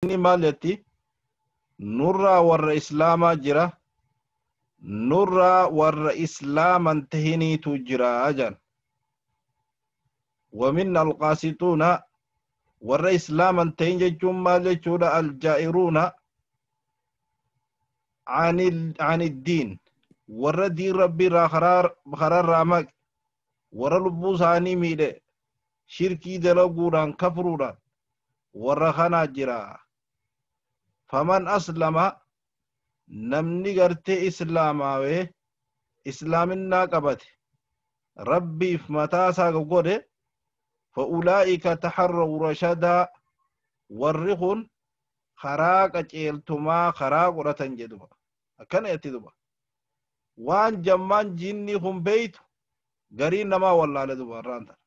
Maal jetti? Nurraa warra islaamaa jira, nurraa warra islaaman tahiniitu jira jedhan. ومنا القاسطون warra islaaman tahin jechuun maal jechuudha? Aljaa'iruuna عن الدين, warra diin rabbii irraa kararraa maqe, warra lubbuu isaanii miidhe shirkii dalaguudhaan, kafruudhaan, warra kanaa jira. فمن أسلم, namni gartee islaamaawee islaaminaa qabate, rabbiif mataa isaa godhe, فأولئك تحروا رشدا, warri kun karaa qaceeltumaa karaa godhatan jedhuba. Akkana jetti duba. Waan jammaan jinni kun beeytu gariin namaa wallaale duba. Irraan tana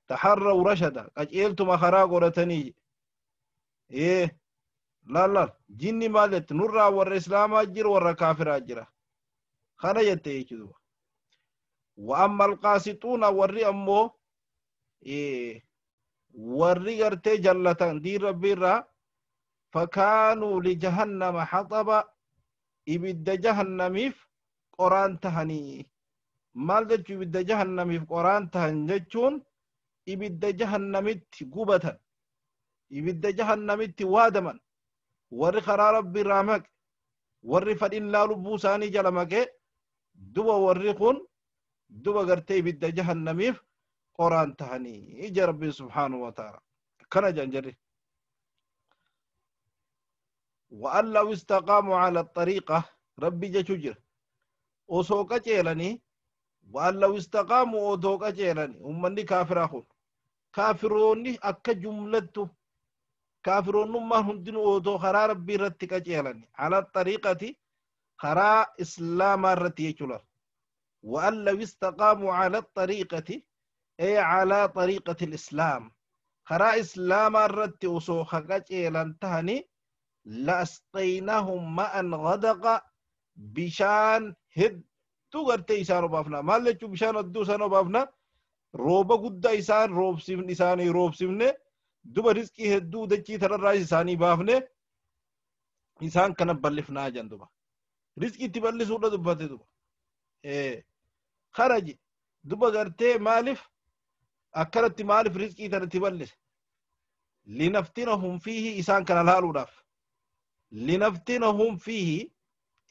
تحروا رشدا, qaceeltuma karaa godhatanii. Ee, laal laal, jinni maal jette? Nurraa warra islaamaa jira, warra kaafiraa jira kana jette jechuudha. وأما القاسطون, warri ammoo warri gartee jallatan diin rabbii irraa, فكانوا لجهنم حطبا, ibidda jahannamiif qoraan tahanii. Maal jechuu? Ibidda jahannamiif qoraan tahan jechuun ibidda jahannamitti gubatan, ibidda jahannamitti waadaman. Warri karaa rabbii irraa maqe, warri fadhillaa lubbuu isaanii jala maqe, duba warri kun duba gartee ibidda jahannamiif qoraan tahanii ija rabbiin سبحانه وتعالى. Akkana jedhan jarri. وأن لو استقاموا على الطريقة, rabbi jechuu jira, osoo qaceelanii, وأن لو استقاموا, odoo qaceelanii ummanni kaafiraa kun, kaafiroonni akka jumlattu, kaafiroonnummaan hundinuu odoo karaa rabbii irratti qaceelani, على الطريقة, karaa islaamaa irratti jechuudha. وأن لو استقاموا على الطريقة أي على طريقة الإسلام, karaa islaamaa irratti osoo qaceelan tahani, لأسقيناهم ماء غدقا, bishaan hedduu gartee isaan obaafna. Maal jechuu? Bishaan hedduu isaan obaafna, rooba guddaa isaan roobsifne, isaanii roobsifne, duba rizqii hedduu dachii tanarraa isaanii baafne, isaan kana bal'ifnaa jan. Duba rizqii itti bal'isuudha dubbate. Duba karaji duba gartee maaliif akkanatti, maaliif rizqii tanatti bal'ise? لنفتنهم فيه, isaan kana laaluudhaaf. لنفتنهم فيه,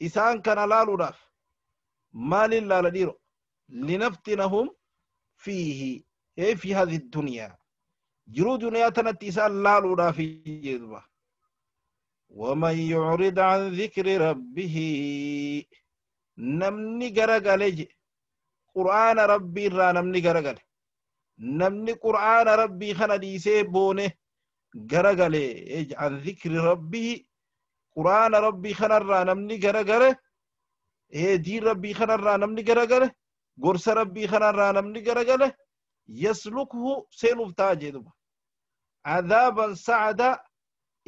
isaan kana laaluudhaaf. Maalin laala dhiiro? لنفتنهم فيه ee في هذه الدنيا, jiruu duniyaa tanatti isaan laaluudhaaf jedhuba. ومن يعرض عن ذكر ربه, namni garagale je qur'aana rabbii irraa, namni garagale, namni qur'aana rabbii kana dhiisee boone garagale, عن ذكر ربه, qur'aana rabbii kanarraa namni garagale, diin rabbii kanarraa namni garagale, gorsa rabbii kanarraa namni garagale, يسلكه, seenuuf ta'a jedhuba, عذابا صعدا,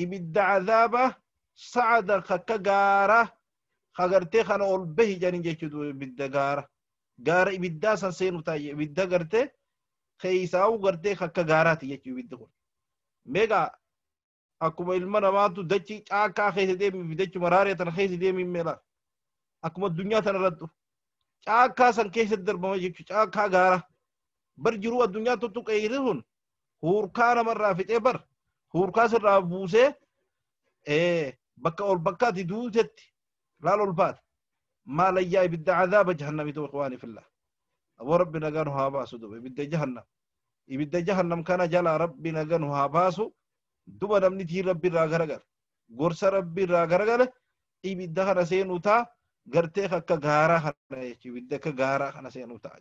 ibidda cadaaba, صعدا, kakka gaara kagartee kana ol bahi jedhin jechuudha. Ibidda gaara, gaara ibiddaa san seenuuf ta'a. Ibidda gartee keeysaa'u gartee kakka gaaraati jechuu. Ibiddi kun meeqa akkuma ilma namaatu dachii caakkaa keessa deemi, dachii maraaree tana keessa deemi meela, akkuma addunyaa tana irrattu caakkaa san keessatti darbama jechuu. Caakkaa gaara bar jiruu addunyaa tuttuqeeyri sun huurkaa namarraa fixee, bar huurkaa sirraa buusee bakka ol bakkaati duutetti laal ol baate maalayyaa ibidda cadaaba jahannamitu. إخواني في الله, aboo rabbi nagaa nu haa baasu. Duba ibidda jahannam, ibidda jahannam kana jala rabbi nagaa nu haa baasu. Duba namni tiin rabbi irraa garagale, gorsa rabbi irraa garagale, ibidda kana seenuu taa, gartee akka gaaraa kana jechuudha. Ibidda akka gaaraa kana seenuu ta'a.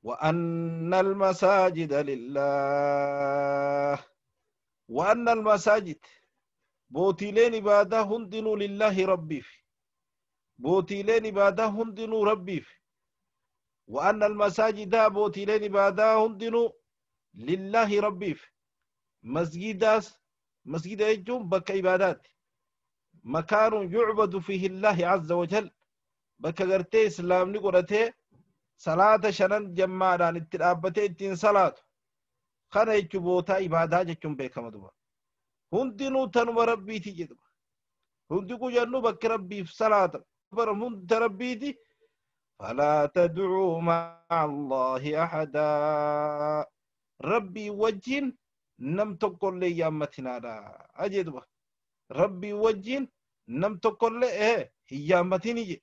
وأن المساجد لله, وأن المساجد, bootiileen ibaadaa hundinuu, لله, rabbiif. Bootiileen ibaadaa hundinuu rabbiif. وأن المساجد, bootiileen ibaadaa hundinuu, لله, rabbiif. Masjidaas, masjida jechuun bakka ibaadaati, مكان يعبد فيه الله عز وجل, bakka gartee islaamni godhatee salaata shanan jammaadhaan itti dhaabbatee ittiin salaatu. Kana jechuun bootaa ibaadaa jechuun beekama duba. Hundinuu tanuma rabbiiti jedhuma. Hundi guyyannuu bakki rabbiif salaata. Bara hunda rabbiiti. فلا تدعوا مع الله أحدا ربي وجين نم تقول لي يا متنا أجدوا ربي وجين نم تقول لي إيه يا متني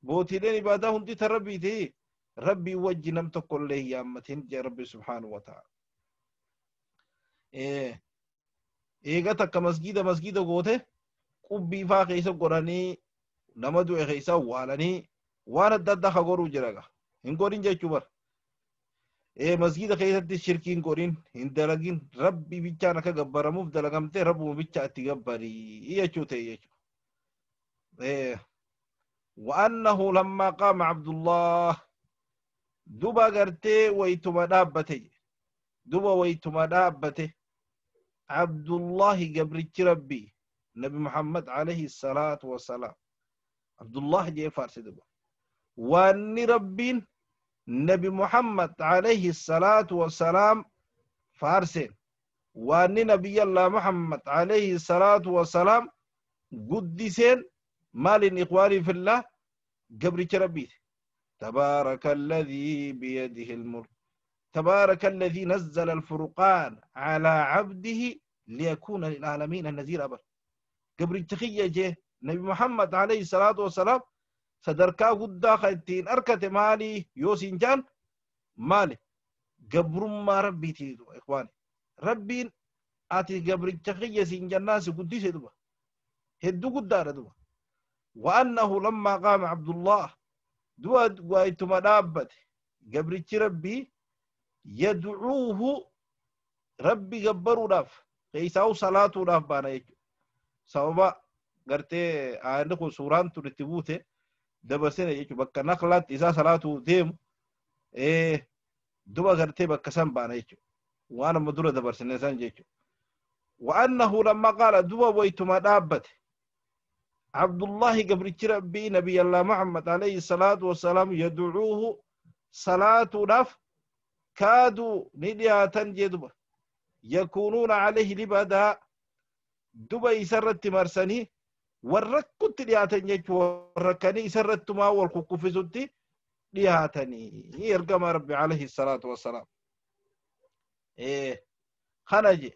بوتيلين إبادة هندي تربي تي ربي وجين نم تقول لي يا متين يا ربي سبحانه وتعالى إيه إيه قتك مسجد مسجد قوته قبي فاقيس قراني نمدو إخيسا والاني waan adda addaa ka godhuu jira gaa hin godhin jechuu bara masgida keessatti shirkii hin godhin hin dalagin rabbi bichaan akka gabbaramuuf dalagamtee rabbuma bichaa itti gabbarii jechuu ta'e jechuudha. وأنه لما قام عبد الله دبا غرتي ويتما دابته دبا ويتما دابته عبد الله جبرك ربي نبي محمد عليه الصلاة والسلام عبد الله جاي فارس دبا واني ربين نبي محمد عليه الصلاة والسلام فارسين واني نبي الله محمد عليه الصلاة والسلام قدسين مال إخواني في الله قبر ربي تبارك الذي بيده الملك تبارك الذي نزل الفرقان على عبده ليكون للعالمين النذير أبر قبر تخيجه نبي محمد عليه الصلاة والسلام sadarkaa guddaa kan ittiin arkate maali yoo siin jaan maali gabrummaa rabbiiti duba ikhwaani rabbiin ati gabricha kiyya siin jannaan si guddise duba hedduu guddaadha duba وأنه لما قام عبد الله دوا وaytuma dhaabbate gabrichi rabbii yadcuuhu rabbi gabbaruudhaaf keeysaa'u salaatuudhaaf baana jechuudha sababa gartee aayanni kun suuraan tun itti buute dabarsine jechuudha bakka naqlaatti isaa salaatu deemu duba gartee bakka san baana jechuudha waan amma dura dabarsine san jechuudha. وأنه لما قال duba waytuma dhaabbate عبد الله قبل ربي نبي الله محمد عليه الصلاة والسلام يدعوه صلاة نف كادوا ندياتا جدبا يكونون عليه لبدا دبا سرت مرسني warrakkutti dhiyaatan jechuun warrakkanii isarrattumaa wal kukkufisutti dhiyaatanii ergama rabbi alayhi salaatu wassalaam. Kana je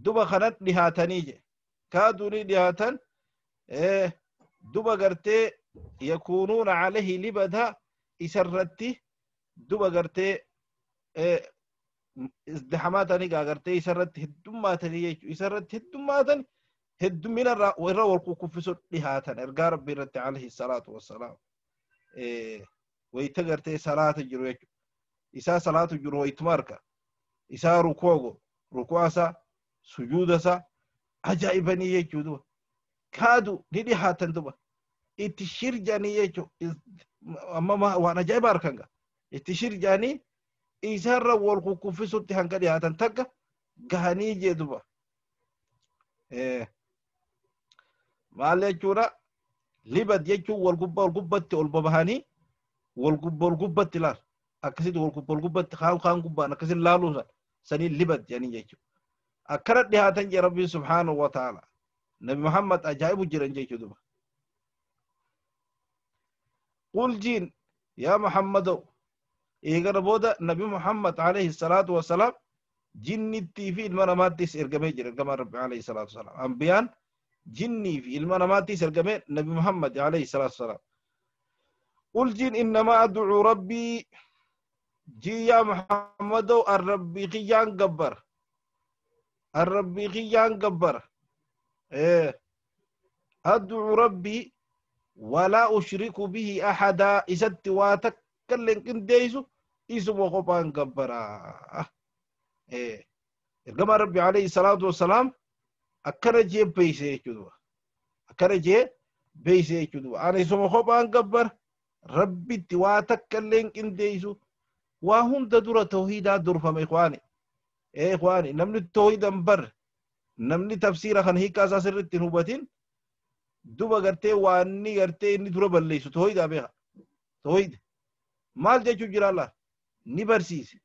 duba kanat dhiyaatanii je kaaduu ni dhiyaatan duba gartee yakuunuuna alayhi libada isarratti duba gartee izdihamaatanii gartee isarratti heddummaatanii jechuudha isarratti heddummaatanii heddumina irra wal kukkuffisu dhihaatan ergaa rabbii irratti alayhi salaatu wassalaam wayita gartee salaata jiru jechuudha isaa salaatu jiru wayituma arka isaa rukuu go rukuusa sujuudasa ajaa'ibanii jechuu duba kaadu ni dhihaatan duba itti shirjanii jechuu amma waan ajaa'iba arkan ga itti shirjanii isarra wal kukkuffisutti hanga dhihaatan takka gahanii jee duba maal jechuudha libad jechuun wal gubbaa wal gubbatti ol babahanii wal gubbaa wal gubbatti laal akkasitti wal gubbaa wal gubbatti kaan kaan gubbaan akkasitti laaluu san sanii libad jedhanii jechuudha akkana dhihaatan jee rabbiin subhaanahu wa ta'ala nabi muhammad ajaa'ibu jiran jechuu duba qul jiin yaa muhammado eegana booda nabi muhammad alayhi salaatu wasalaam jinnittii fi ilma namaattis ergamee jira ergamaan rabbi alayhi salaatu wasalaam ambiyaan jinnii fi ilma namaattis ergamee nabi muhammad alayhi salaatu wasalaam qul jiin innamaa adcuu rabbii jii yaa muhammadow arrabbii kiyyaan gabbara arrabbii kiyyaan gabbara adcuu rabbii walaa ushriku bihi ahadaa isatti waa takka illee hin qindeeysu isuma qophaan gabbaraa ergamaa rabbi alayhi salaatu wassalaam akkana jee beeyse jechuudha akkana jee beeyse jechuudha ani isuma qophaan gabbara rabbitti waa takka illee hin qindeeysu waa hunda dura tawhiidaa durfame ikhwaani ikhwaani namni tawhiida hin barre namni tafsiira kana hiikaa isaa sirriitti hin hubatin duba gartee waanni gartee inni dura balleessu tawhiidaa beeka tawhiida maal jechuu jira Allah ni barsiise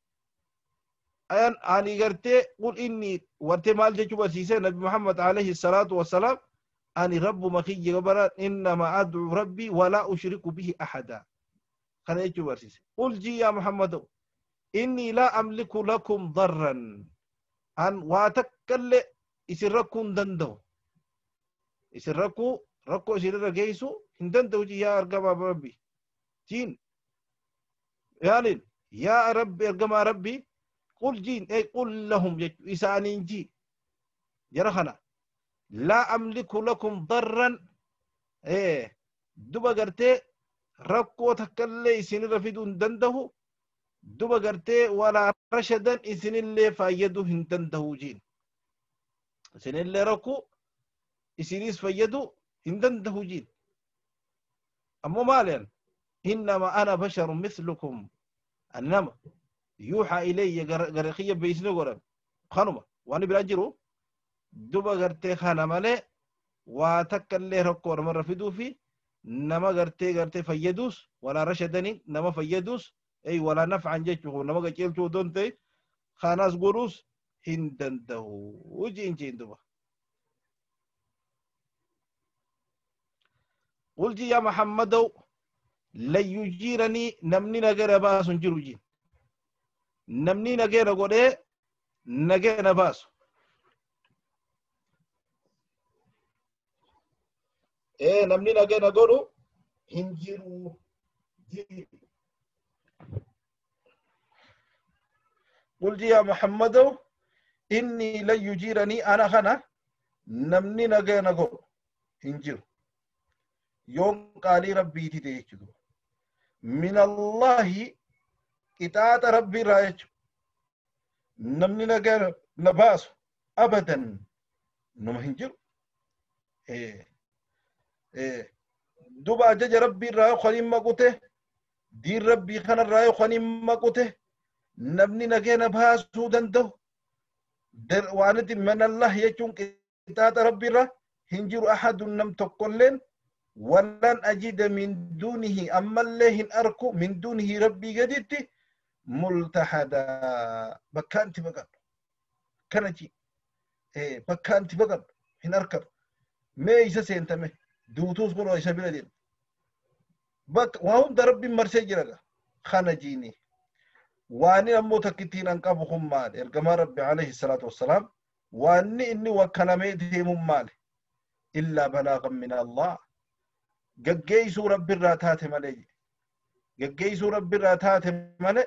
Ayan ani gartee qul inni warte maal jechuu barsiise Nabi Muhammad alayhi salaatu wassalaam ani rabbuma kiyya gabara innama ad'u rabbii walaa ushriku bihi ahada. Kana jechuu barsiise. Qul jii yaa Muhammadu inni laa amliku lakum darran. An waa takkallee isin rakkuu hin danda'u. Isin rakkuu rakkoo isin irra geessu hin danda'u jii yaa ergamaa rabbii. Jiin yaalin yaa rabbi ergamaa rabbii qul jiin ey qul lahum jechuu isaaniin jii jara kana laa amliku lakum darran duba gartee rakkoo takkallee isinirra fiduu hin danda'u duba gartee walaa rashadan isinillee fayyaduu hin danda'u jiin isinillee rakkoo isinis fayyaduu hin danda'u jiin ammoo maaliyan innama ana basharun mislukum annama yuuxaa ilayya gara kiyya beeysine godhan kanuma waan biraan jiru duba gartee kana malee waa takkallee rakkoo namarra fiduu fi nama gartee gartee fayyaduus walaa rashadanii nama fayyaduus ey walaa nafcan jechuu nama qaceelchuu odoon ta'e kanas godhuus hin danda'u jiin jiin duba. Qul ji yaa Muhammadow lan yujiiranii namni nagara baasu hin jiru jiin. Namni nageera godhee nageera baasu. Namni nageera godhu hin jiru. Qul ji yaa Muhammadow inni lan yujiiranii ana kana namni nageera godhu hin jiru. Yoon qaalii rabbiiti ta'e jechuudha. Min Allahi qixaaxa rabbii irraa jechuudha. Namni nageera na baasu abadan numa hin jiru. Duba ajaja rabbii irraa yoo kan hin maqute diin rabbii kanarraa yoo kan hin maqute namni nageena baasuu danda'u waan itti min Allah jechuun qixaaxa rabbii irraa hin jiru ahadun nam tokkolleen walan ajida min duunihi ammallee hin arku min duunihi rabbii gaditti multahada bakka anti baqadhu kana ji bakka anti baqadhu hin arkadu mee isa seentame duutuus kunoo isa bira deemu bakka waa hunda rabbiin marsee jira kana jiini waani ammoo takkittiin an qabu kun maali ergamaa rabbi alayhi salaatu wassalaam waanni inni wakkalamee deemuun maali illaa balaagan min Allah gaggeessuu rabbiirraa taate malee gaggeessuu rabbiirraa taate malee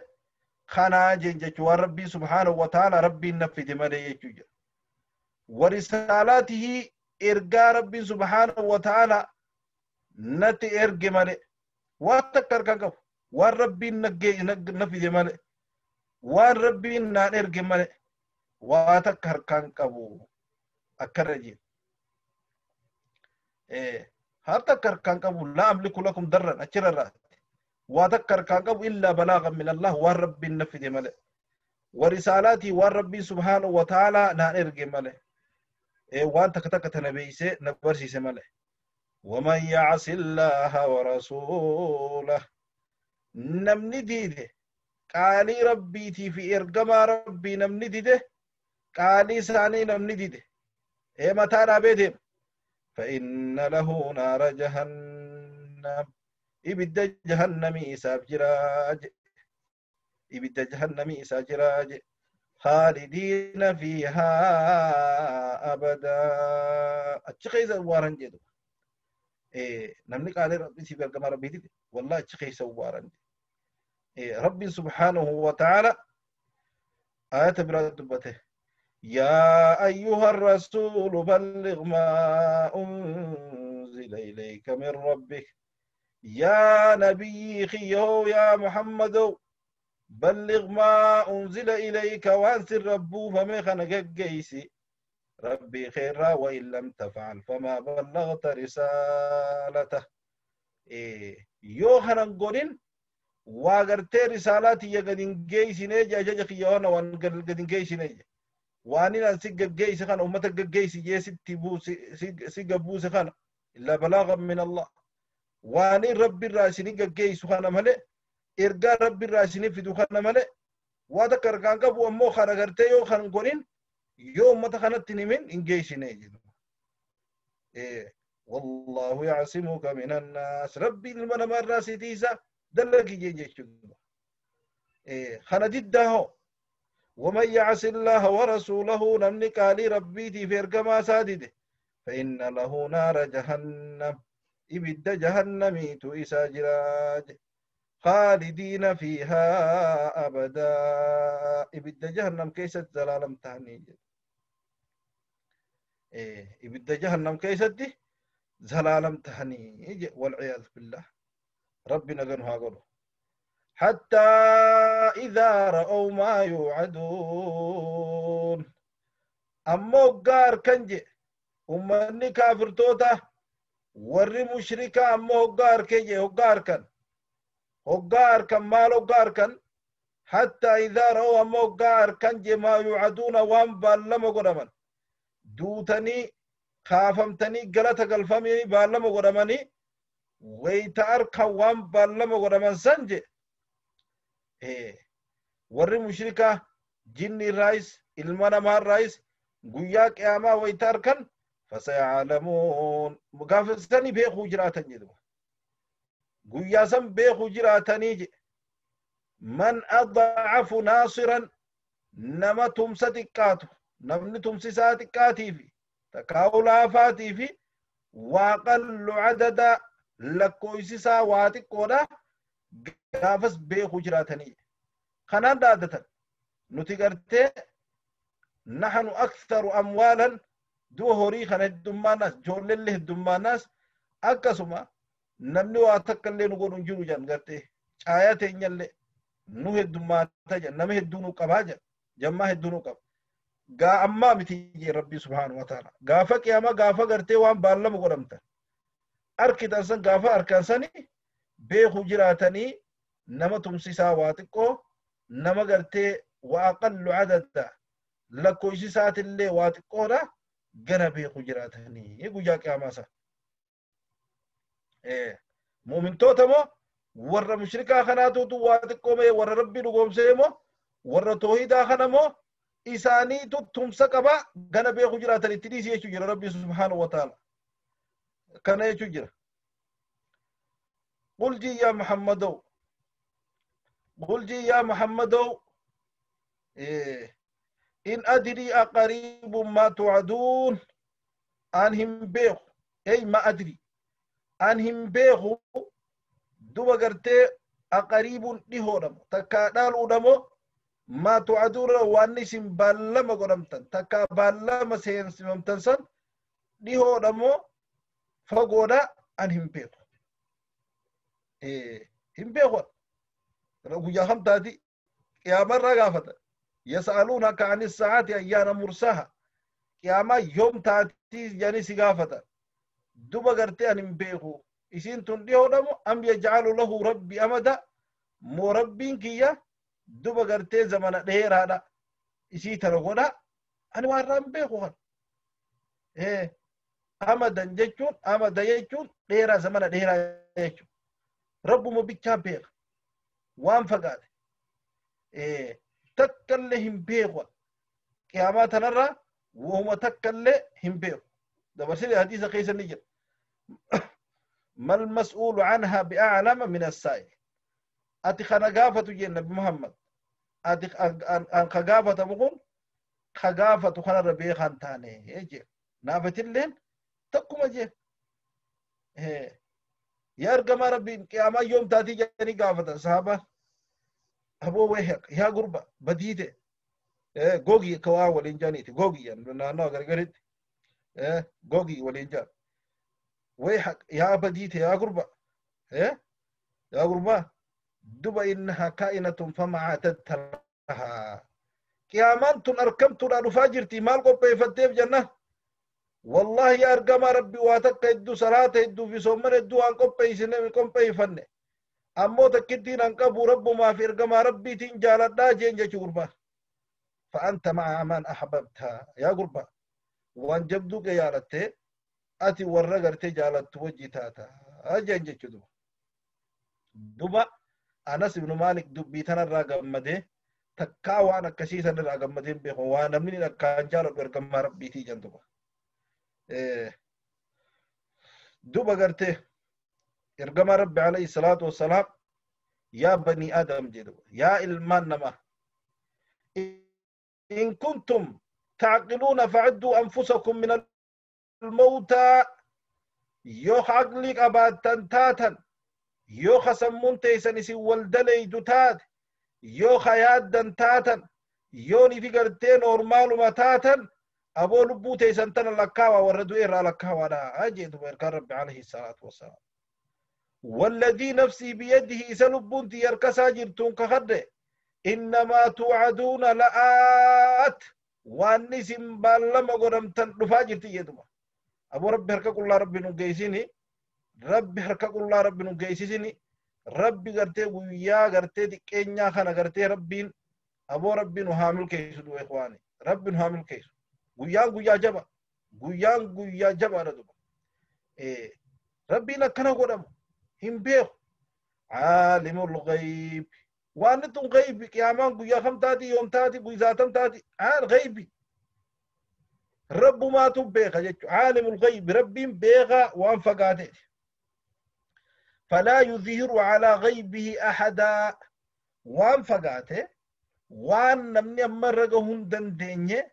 kanaa jeen jechuu waan rabbiin subhaanahu wa ta'ala rabbiin naffite malee jechuu jira. Warisaalaatihi ergaa rabbiin subhaanahu wa ta'ala natti erge malee waan takka harkaan qabu waan rabbiin naffite malee waan rabbiin naan erge malee waa takka harkaan qabu akkana jeen. Har takka harkaan qabu laa amliku lakum darran achirra irraati. Waa takka harkaan qabu illaa balaagan min Allah waan rabbiin naffite malee. Warisaalaatii waan rabbiin subhaanahu wa ta'ala naan erge malee. Waan takka takka tana beeysee na barsiise malee. Waman yacsi Allaaha wa rasuulah. Namni diide qaalii rabbiitii fi ergamaa rabbii namni dide qaalii isaanii namni dide. Mataa dhaabee deema. فإن له نار جهنم إبد جهنم إساب جراج إبد جهنم إساب جراج خالدين فيها أبدا أتشخيز وارن جدو نملك على ربي سيبقى كما ربي دي والله أتشخيز وارن ربي سبحانه وتعالى آية براد دبته يا أيها الرسول بلغ ما أنزل إليك من ربك يا نبي خيو يا محمد بلغ ما أنزل إليك وانسر ربو فما خنقك جيسي ربي خيرا وإن لم تفعل فما بلغت رسالته يوحنا قولين واغرتي رسالاتي يقدين جيسي نيجي أجاج خيونا وانقدين جيسي نيجي وانين سيق جيسي خان أمتك جيسي جيسي تبو سيق بوسي خان إلا بلاغا من الله وانين ربي الراسيني جيسي خان مالي إرقا ربي الراسيني في دخان مالي Waa takka harkaan qabu ammoo kana gartee yoo kan godhin yoo ummata kanatti hin himin hin geessine jedhu. Wallaahu yacsimuka min annaas rabbiin ilma namaa irraa si tiisa dallagi jeen jechuudha. Kana diddaa hoo ومن يعص الله ورسوله نمني قالي ربيتي في ارقما سادده فإن له نار جهنم إبد جهنمي تئسا جراج خالدين فيها أبدا إبد جهنم كيست زلالم تهني إبد جهنم كيست زلالم تهني والعياذ بالله ربنا قنها قوله حتى إذا رأوا ما يوعدون أمو قار كنجي أمني كافر توتا وري مشركة أمو قار كنجي هقار كان هقار كان مالو قار كان حتى إذا رأوا أمو قار كنجي ما يوعدون وان بالما قدما دوتني خافمتني قلت قلفمي بالما قدمني ويتأركا وان بالما قدما سنجي warri mushrika jinni raayis ilma namaa raayis guyyaa qiyaamaa wayita arkan fasayaclamuun gaafa sani beekuu jiraatan jedhuma guyyaa san beekuu jiraatanii jedhe man adcafu naasiran nama tumsa xiqqaatu namni tumsi isaa xiqqaatii fi takkaa'u laafaatii fi waaqallu cadada lakkoofsisaa waa xiqqoodha gaafas beekuu jiraatanii kanaan dhaadatan nuti gartee naxnu aktharu amwaalan du'a horii kana heddummaanaas ijoolleellee heddummaanaas akkasuma namni waa takka illee nu godhu hin jiru jedhan gartee caayaa teenyallee nu heddummaata jedhan nama hedduu nu qabaa jedhan jammaa hedduu nu qaba gaa ammaa miti jee rabbii subhaanahu wa ta'ala gaafa qiyaamaa gaafa gartee waan baallama godhamtan arkitan san gaafa arkan sani beekuu jiraatanii nama tumsisaa waa xiqqoo nama gartee waa aqallu cadada lakkoofsisaatillee waa xiqqoodha gara beekuu jiraatanii guyyaa qiyaamaa isaa. Muumintoota moo warra mushrikaa kanaatutu waa xiqqoo mee warra rabbii dhugoomsee moo warra toohidaa kana moo isaaniitu tumsa qaba gana beekuu jiraatan itti dhiisi jechuu jira rabbii subhaanahu wa ta'ala kana jechuu jira. قل جي يا محمد قل جي يا محمد إن أدري أقريب ما توعدون أنهم بيخ أي ما أدري أنهم بيخ دوبا قرتي أقريب لهورم تكادالو دمو ما توعدون وانسم بالما قرمتن تكا بالما سينسممتن سن لهورمو فقودا أنهم بيخ hin beeku guyyaa hamtaati qiyaamarraa gaafata yas'aluunaka ani saa'ati ayyaana mursaha qiyaamaa yoom taati jedhanii si gaafata duba gartee ani hin beeku isiin tun dhihoodhamu am yajcalu lahu rabbi amada moo rabbiin kiyya duba gartee zamana dheeraadha isii tana godha ani waan irraa hin beeku kan amadan jechuun amada jechuun dheeraa zamana dheeraa jechuun rabbuma bichaa beeka waan fagaate takkallee hin beeku qiyaamaa tanarraa wahuma takkallee hin beeku dabarsine hadiisa keessa ni jira mal mas'uulu anhaa bi'aclama min assaa'il ati kana gaafatu jeen nabi muhammad ati an ka gaafatamu kun ka gaafatu kanarra beekaan taane jee naafatilleen takkuma jee yaa ergamaa rabbiin qiyaamaa yoom taatii jedhanii gaafatan sahaabaan aboo wayhaq yaa gurba badiite gogi akka waa waliin jaaniiti gogi naannoo gargaritti gogi waliin jaan wayhaq yaa badiite yaa gurba yaa gurba duba innahaa kaa'inatun fama caatadta lahaa qiyaamaan tun arkamtuudha dhufaa jirti maal qopheeffatteef jenna والله يا أرجما ربي واتك إدو صلاة إدو في صومن إدو أن قبيسن فن أمو تكدين أن قبو رب ما في أرجما ربي تنجال داجين جا قربا فأنت مع من أحببتها يا قربا وان جبدوك يا رتي أتي ورقرتي جالت وجي تاتا أجين جا دبا أنس بن مالك دبي تنرى قمده Takkaa waan akkasii sanirraa gammadee hin beeku. Waan namni akkaan jaaladhu ergamaa rabbiitii jedhan duba. Duba gartee ergamaa rabbi alayhi salaatu wassalaam yaa banii aadam jedhu yaa ilmaan namaa in kuntum تعقلون فعدوا أنفسكم من الموتى yoo aqlii qabaattan taatan yoo ka sammuun teessan isin wal dalaydu taate yoo ka yaaddan taatan yoo nifi gartee noormaaluma taatan aboo lubbuu teessan tana lakkaawaa warra du'e irraa lakkaawaadha jee duba ergaan rabbi alayhi salaatu wassalaam. والذي نفسي بيده إذا لبون تيركسا جرتون كخد إنما توعدون لآت وأني سنبالما قدمتن رفاجر تيجدما أبو ربي هركا الله ربي نجيسيني ربي هركا الله ربي نجيسيني ربي قرتي ويا قرتي دكينيا خنا قرتي ربين أبو ربي نهامل كيسو دو إخواني ربي نهامل كيسو ويا ويا جبا ويا ويا جبا ردوبا إيه ربي نكنا قدام هم بيخ عالم الغيب وانتم غيب قيامان قيا خم تاتي يوم تاتي قيزاتم تاتي عال غيبي رب ما تبيخ عالم الغيب ربي بيغا وانفقاته فلا يظهر على غيبه أحدا وانفقاته وان نمني أمرقهم دنديني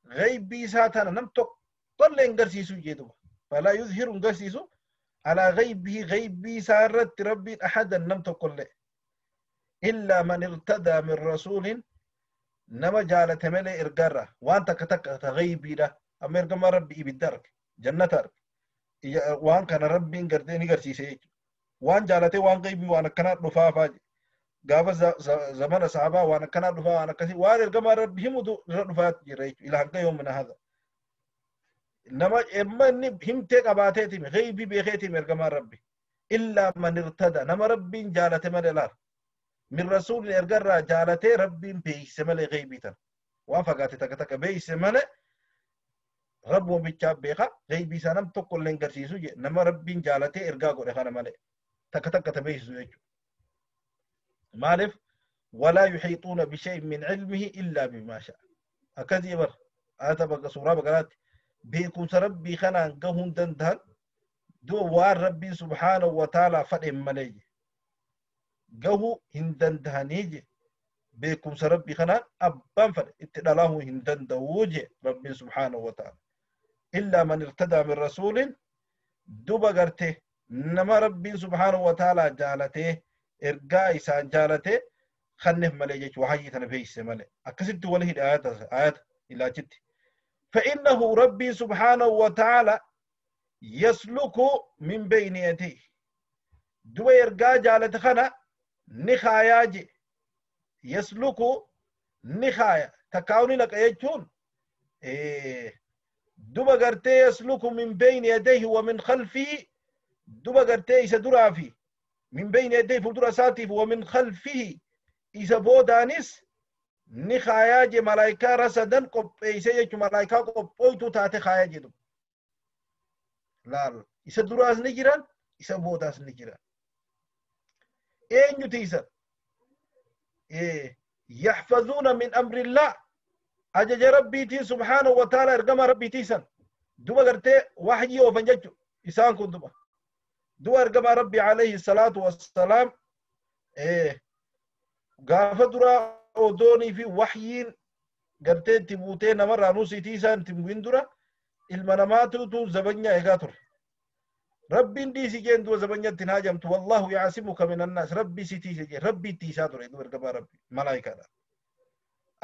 غيبي ساتانا نمتق طل انقرسيسو جيدو فلا يظهر انقرسيسو على غيبه غيبي سارت ربي أحدا نمتق له إلا من ارتدى من رسول نما جالت ملي إرقارة وان تكتك غيبي له أما إرقما ربي بالدرك جنة أرك وان كان ربي انقرتيني قرسيسي وان جالته وان غيبي وان كانت رفافا قاف زمن صحابة وان كانت رفافا وان كثير وان إرقما ربي هم رفات جريت إلى حق يومنا هذا نما إما هم تك أباتي غيبي بخيتي إرقما ربي إلا من ارتدى نما ربي جالته ملي لار من رسول إرجع جالته ربي بيس ملي غيبي وافقت تك بيس ملي رب وبيتشاب بيخا غيبي سنم تقول لين كرسيسو نما ربي جالته إرجع قول خنا ملي تك تك تبيسو يجو مالف ولا يحيطون بشيء من علمه إلا بما شاء أكذي بر هذا بقى سورة بقرات بيكون ربي خنا قهون دندن دو وار ربي سبحانه وتعالى فدم ملي قهو هندن دهنيج بكم ربي خنا أبان فد اتدلاه هندن دوج ربي سبحانه وتعالى إلا من ارتدى من رسول دوبا قرته نما ربي سبحانه وتعالى جالته إرقاء إسان جالته خنف مليجك وحي تنفيس ملي أكسبت وله الآيات آيات إلى جد فإنه ربي سبحانه وتعالى يسلك من بين يديه دوبا إرقاء جالته خنا نخايا يسلك نخايا تكاوني لك ايجون دوبا غرتي يسلك من بين يديه ومن خلفه دوبا غرتي إسا درافي من بين يديه فلدر ساتف ومن خلفه إسا بودانيس نخايا جي ملايكا رسدن قب إسا يجو ملايكا قب أويتو تاتي خايا جدو لا إسا دراز نجران إسا بوداس نجران eenyu tiisan يحفظون من أمر الله أجج ربي سبحانه وتعالى إرقم ربي تيسن دوبا قرتي وحيي وفنججو إسان كن دوبا دوبا إرقم ربي عليه الصلاة والسلام قافة درا أودوني في وحيين قرتي تبوتي نمر نوسي تيسان تبوين درا المنامات تو زبنيا إغاتر ربي دي سجين دو زبنيا تنهاجمت والله يعصمك من الناس ربي سيتي سجين ربي تيساتر دو إرقم ربي ملائكة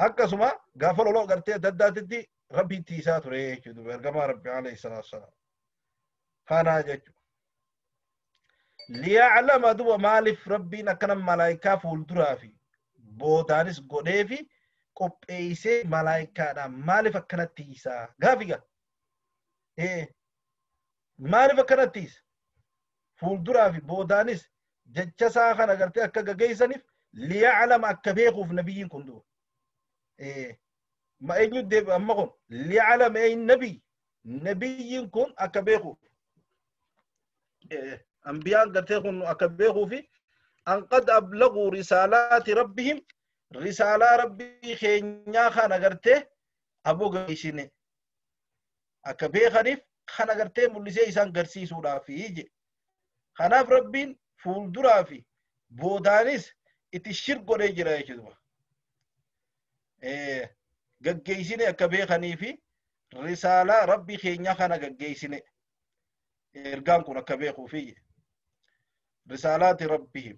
akkasuma gaafa loloo gartee adda addaatitti rabbi tiisaa ture jechuudha ergamaa rabbi alayhi salaatu wasalaam kanaa jechuudha. Liya'lama duba maaliif rabbiin akkana malaayikaa fuulduraa fi boodaanis godhee fi qopheessee malaayikaadhaan maaliif akkana tiisaa gaafi gaa maaliif akkana tiisa fuulduraa fi boodaanis jecha isaa kana gartee akka gaggeessaniif liya'lama akka beekuuf nabiyyiin kun duba. ما أين يدب أمهم ليعلم أي نبي نبي يكون أكبره أنبياء قتيهم أكبره في أن قد أبلغوا رسالات ربهم Risaalaa rabbii keenyaa kana gartee aboo gaggeessine akka beekaniif kana gartee mul'isee isaan garsiisuudhaafi je. Kanaaf Rabbiin fuulduraa fi boodaanis itti shir godhee jira jechuudha. Gaggeessine akka beekanii fi risaalaa rabbii keenyaa kana gaggeessine ergaan kun akka beekuufi je. Risaalaati rabbihim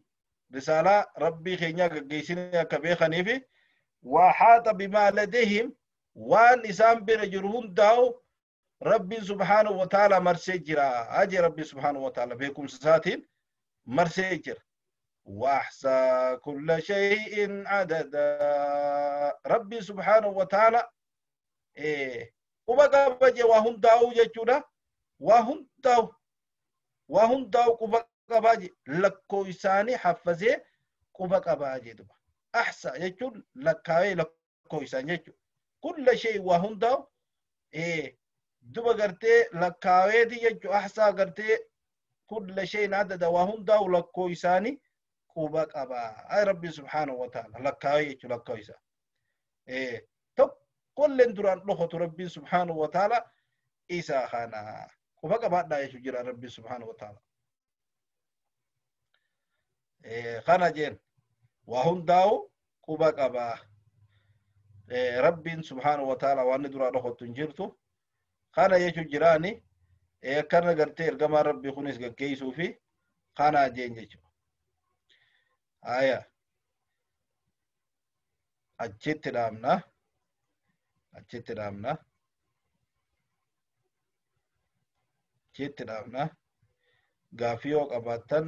risaalaa rabbii keenyaa gaggeessine akka beekanii fi waa haata bimaa ladehim waan isaan bira jiru hundaa'u rabbiin subhaanahu wa ta'ala marsee jira aje. Rabbiin subhaanahu wa ta'ala beekumsa isaatiin marsee jira. وأحصى كل شيء عددا. ربي سبحانه وتعالى إيه وبقى بجي وهم داو جتشونا وهم داو وهم داو قبا قباجي لكو إساني حفظي قبا قباجي دبا أحصى جتشون لكاوي لكو إساني جتشو كل شيء وهم داو إيه دبا قرتي لكاوي دي جتشو أحصى قرتي كل شيء عددا وهم داو لكو إساني quba qaba. Ay rabbi subhaanahu wa ta'ala lakkaa'ee jechuun lakkaa'u isaa. Tokkolleen duraan dhokotu rabbiin subhaanahu wa ta'ala isaa kana quba qabaadhaa jechuun jira rabbi subhaanahu wa ta'ala. Kana jeen waa hundaa'u quba qaba. Rabbiin subhaanahu wa ta'ala waan duraan dhokotu hin jirtu. Kana jechuun jiraani akkana gartee ergamaa rabbii kunis gaggeessuu fi kana jeen jechuudha. Aya achitti dhaabna, achitti dhaabna, achitti dhaabna. Gaaffii yoo qabaattan